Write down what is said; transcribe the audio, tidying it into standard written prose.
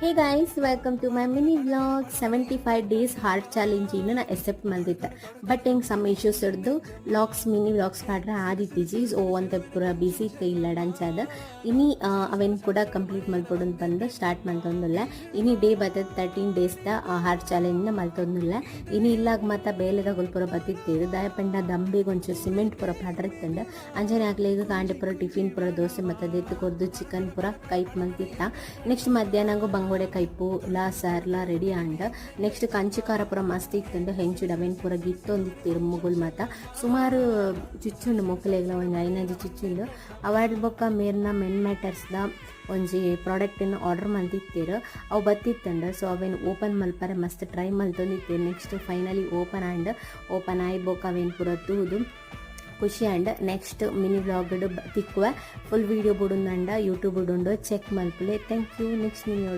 Hey guys, welcome to my mini vlog. 75 days heart challenge ಇನ್ನು ನಾ accept ಮಲ್ದಿತ್ತೆ. But ಹೆಂಗೆ some issues ಹಿಡ್ದು vlogs, mini vlogs ಪಾಡ್ರೆ ಆದಿತ್ತೀಜಿ. ಓ ಅಂತ ಪೂರ ಬಿಸಿ ಇತ್ತು ಇಲ್ಲ ಅಂಚಾದ. ಇನಿ ಅವೇನು ಕೂಡ ಕಂಪ್ಲೀಟ್ ಮಲ್ಪೊಡು ಬಂದು ಸ್ಟಾರ್ಟ್ ಮಲ್ತೊಂದುಲ್ಲ. ಇನಿ ಡೇ ಬತ್ತದ 13 ಡೇಸ್ the heart ಚಾಲೆಂಜ್ನ ಮಲ್ತೊಂದುಲ್ಲ. ಇನಿ ಇಲ್ಲಾಗ ಮಾತ ಬೇಲೆದ ಪೂರ ಬತ್ತಿತ್ತೀರು. ದಾಯಪಂಡ ದಂಬೆಗೆ ಒಂಚೂರು ಸಿಮೆಂಟ್ ಪೂರ ಪಾಡ್ರಿತ್ತಂಡ. ಅಂಚನೆ ಆಗ್ಲೇಗ ಕಾಂಡೆ ಪೂರ ಟಿಫಿನ್ ಪೂರ ದೋಸೆ ಮತ್ತು ದೆತ್ತು ಕೊರ್ದು ಚಿಕನ್ ಪೂರ ಕೈಪ್ ಮಲ್ತಿತ್ತ. ನೆಕ್ಸ್ಟ್ ಮಧ್ಯಾಹ್ನಗೂ ಬಂಗೋಡೆ ಕೈಪು ಲಾ ಸಾರ್ಲಾ ರೆಡಿ ಆಂಡ್. ನೆಕ್ಸ್ಟ್ ಕಂಚಿಕಾರ ಪೂರ ಮಸ್ತ್ ಇತ್ತುಂಡು. ಹೆಂಚುಡು ಅವೇನ್ ಪೂರ ಗಿತ್ತೊಂದಿತ್ತೀರು ಮುಗುಲ್ ಮಾತ. ಸುಮಾರು ಚುಚ್ಚುಂಡು ಮೊಕಲೆಗ್ಲ, ಒಂಜಿ ಐನಂಜಿ ಚುಚ್ಚುಂಡು. ಅವಾಡ್ ಬೊಕ್ಕ ಮೇರ್ನ ಮೆನ್ ಮ್ಯಾಟರ್ಸ್ ದ ಒಂಜಿ ಪ್ರಾಡಕ್ಟ್ ಆರ್ಡರ್ ಮಲ್ತಿತ್ತೀರು. ಅವು ಬತ್ತಿತ್ತಂಡ. ಸೊ ಅವೇನು ಓಪನ್ ಮಲ್ಪರೆ ಮಸ್ತ್ ಟ್ರೈ ಮಲ್ತೊಂದಿತ್ತೀರು. ನೆಕ್ಸ್ಟ್ ಫೈನಲಿ ಓಪನ್ ಆಂಡ್. ಓಪನ್ ಆಯಿ ಬೊಕ್ಕ ಅವೇನು ಪೂರ ತೂದು ಖುಷಿ ಆಂಡ್. ನೆಕ್ಸ್ಟ್ ಮಿನಿ ವ್ಲಾಗ್ ತಿಕ್ಕುವೆ. ಫುಲ್ ವಿಡಿಯೋ ಬುಡುಂದಂಡ ಯೂಟ್ಯೂಬ್ ಉಂಡು, ಚೆಕ್ ಮಲ್ಪುಲೆ. Thank you. Next mini.